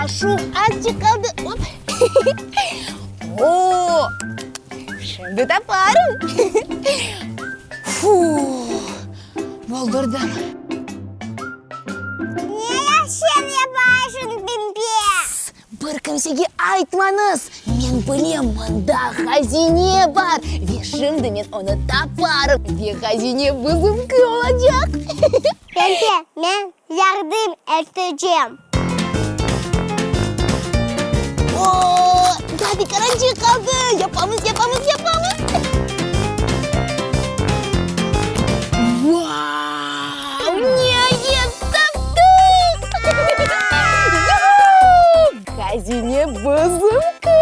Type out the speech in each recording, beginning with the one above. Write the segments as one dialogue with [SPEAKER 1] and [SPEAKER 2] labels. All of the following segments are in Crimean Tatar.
[SPEAKER 1] Aşuv azçıq qaldı. Op. O, şimdi taparım. Fuh, boldurdım.
[SPEAKER 2] Ne yahşı yaparsıñ, Pembe?
[SPEAKER 1] Bir kimsege aytmañız, men bilem, mında hazine bar ve şimdi men onı taparım ve hazine bizimki olacaq.
[SPEAKER 2] Pembe, men yardım etecem.
[SPEAKER 1] O, daa bir qaraçıq qaldı! Yapamız, yapamız, yapamız! Vau! Niayet, taptıq! Yuhu! Hazine bizimki!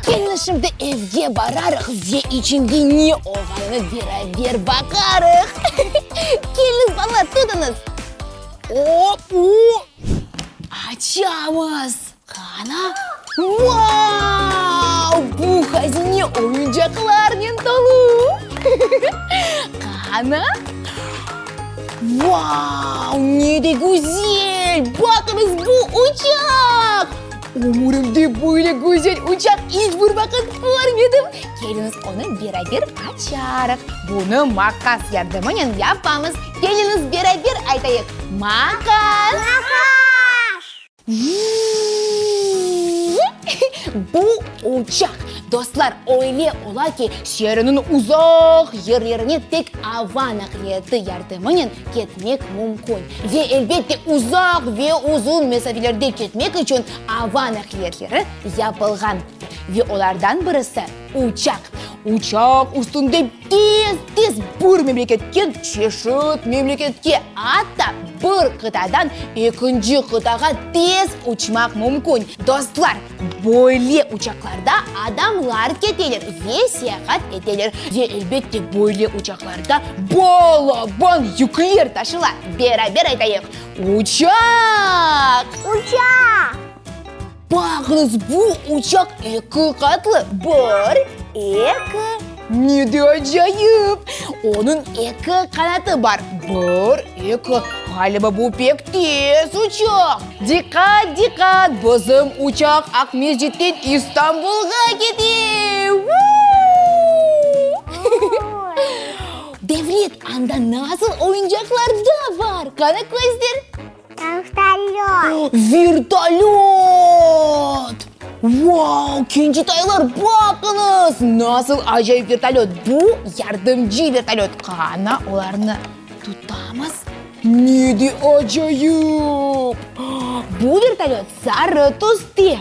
[SPEAKER 1] Keliñiz şimdi evge bararıq ve içinde ne olğanını beraber baqarıq! Keliñiz, balalar, tutıñız! Op-u! Açamız! Qana? Vau! Bu hazine oyuncaqlarnen tolu! Qana? Vau! Ne de güzel! Baqıñız, bu uçaq! Ömürimde böyle güzel uçaq iç bir vaqıt körmedim! Keliñiz, onı beraber açarıq. Bunı maqas yardımınen yapamız. Keliñiz, beraber aytayıq, Maqas!
[SPEAKER 2] Maqas!
[SPEAKER 1] Bu uçaq, dostlar, öyle ola ki, şeeriniñ uzaq yerlerine tek ava naqliyatı yardımınen ketmek mümkün. Ve, elbette, uzaq ve uzun mesafelerde ketmek içün ava naqliyatleri yapılğan. Ve olardan birisi, uçaq. Uçaq üstünde tez-tez bir memleketten çeşit memleketke, atta bir qıtadan ekinci qıtağa tez uçmaq mümkün. Dostlar, böyle uçaqlarda adamlar keteler ve seyahat eteler. Ve, elbette, böyle uçaqlarda balaban yükler taşıla. Beraber aytayıq, Uçaq!
[SPEAKER 2] Uçaq!
[SPEAKER 1] Baqıñız, bu uçaq eki qatlı, bir, eki. Ne de acayip! Onıñ eki qanatı bar, bir, eki. Ğaliba, bu pek tez uçaq. Diqqat, diqqat, bizim uçaq Aqmescitten İstanbulğa kete! Vuu! Devlet, anda nasıl oyuncaqlar da bar? Qana, köster.
[SPEAKER 2] Vertolöt.
[SPEAKER 1] Vertolöt! Vau, kencitaylar, baqıñız, nasıl acayip vertolöt! Bu yardımcı vertolöt. Qana, olarnı tutamız. Ne de acayip! Bu vertolöt sarı tüste.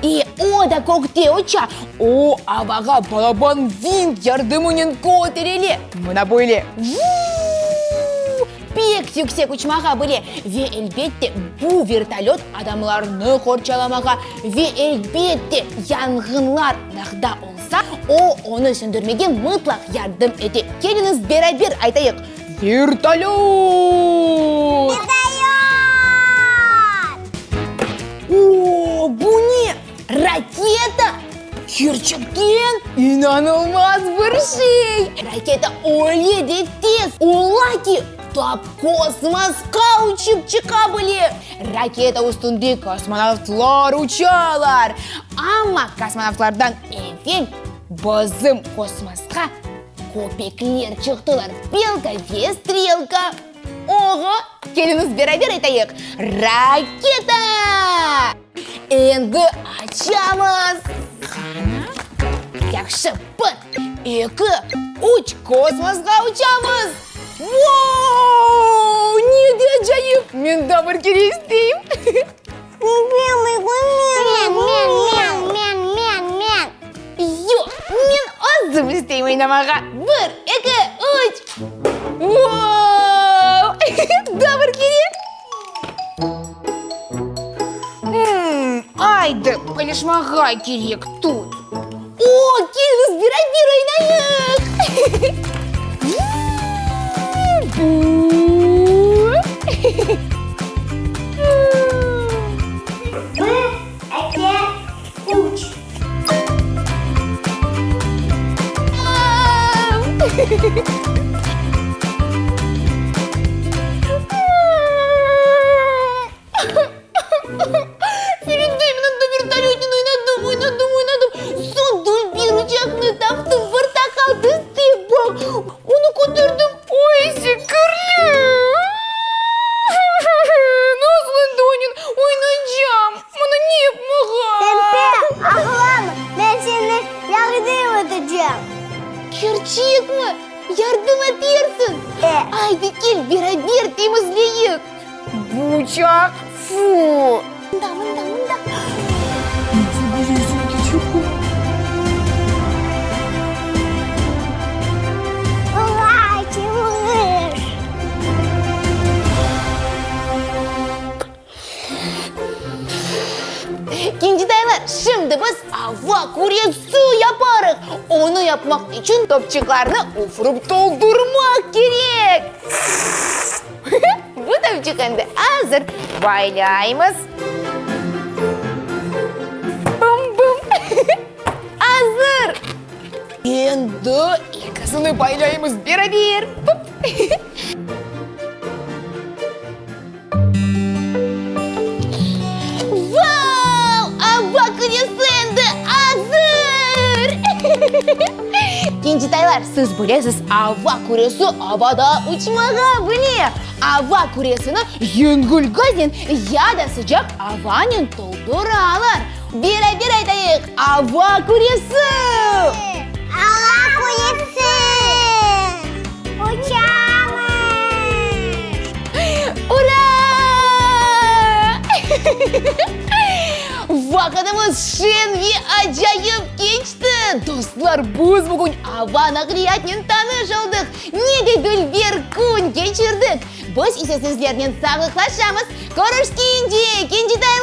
[SPEAKER 1] E, o da kökte uça. O, avağa balaban vint yardımınen köterele. Mına böyle, vuu, pek yüksek uçmağa bile. Ve, elbette, bu vertolöt adamlarnı qorçalamağa ve, elbette, yanğınlar dağda olsa, o, onı söndürmege mıtlaq yardım ete. Keliñiz, beraber aytayıq, Vertolöt!
[SPEAKER 2] Vertolöt!
[SPEAKER 1] O, bu ne? Raketa! Kerçekten inanılmaz bir şey! Raketa öyle de tez ola ki, tap kosmosqa uçıp çıqa bile. Raketa üstünde kosmonavtlar uçalar. Amma kosmonavtlardan evel bizim kosmosqa köpekler çıqtılar, Belka ve Strelka. Oğo, keliñiz beraber aytayıq, Raketa! Endi açamız! Qana? Yahşı, bir, eki, üç, kosmosqa uçamız! Vau! Ne de acayip! Men daa bir kere isteyim!
[SPEAKER 2] Men, men, men, men, men, men!
[SPEAKER 1] Yoq, men özüm isteyim oynamağa! Bir, eki, üç! Vau! Daa bir kere! Aydı, paylaşmağa kerek, tut! O, keliñiz, beraber oynayıq!
[SPEAKER 2] Bir, eki, üç.
[SPEAKER 1] beraber temizleyik. Bu uçaq, fu! Mında, mında, mında. Nasıl güzel sanki çoqu.
[SPEAKER 2] Ura,
[SPEAKER 1] Kincitaylar, şimdi biz ava küresi yaparıq. Onı yapmaq içün topçıqlarnı üfürip toldurmaq kerek. Bu topçıq endi azır. Baylaymız. Bum-bum. Azır. Endi ekisini baylaymız beraber. Pup. Vau! Ava küresi endi azır! Kencitaylar, siz bilesiz, ava küresi avada uçmağa bile. Ava küresini yengil gaznen ya da sıcaq avanen tolduralar. Beraber aytayıq, ava küresi!
[SPEAKER 2] Ava küresi! Uçamız!
[SPEAKER 1] Ura! Vaqıtımız şeñ ve acayip keçti! Dostlar, biz bugün ava naqliyatnen tanış oldıq, ne de dülber kün keçirdik! Biz ise sizlernen sağlıqlaşamız. Körüşkence, kencitaylar!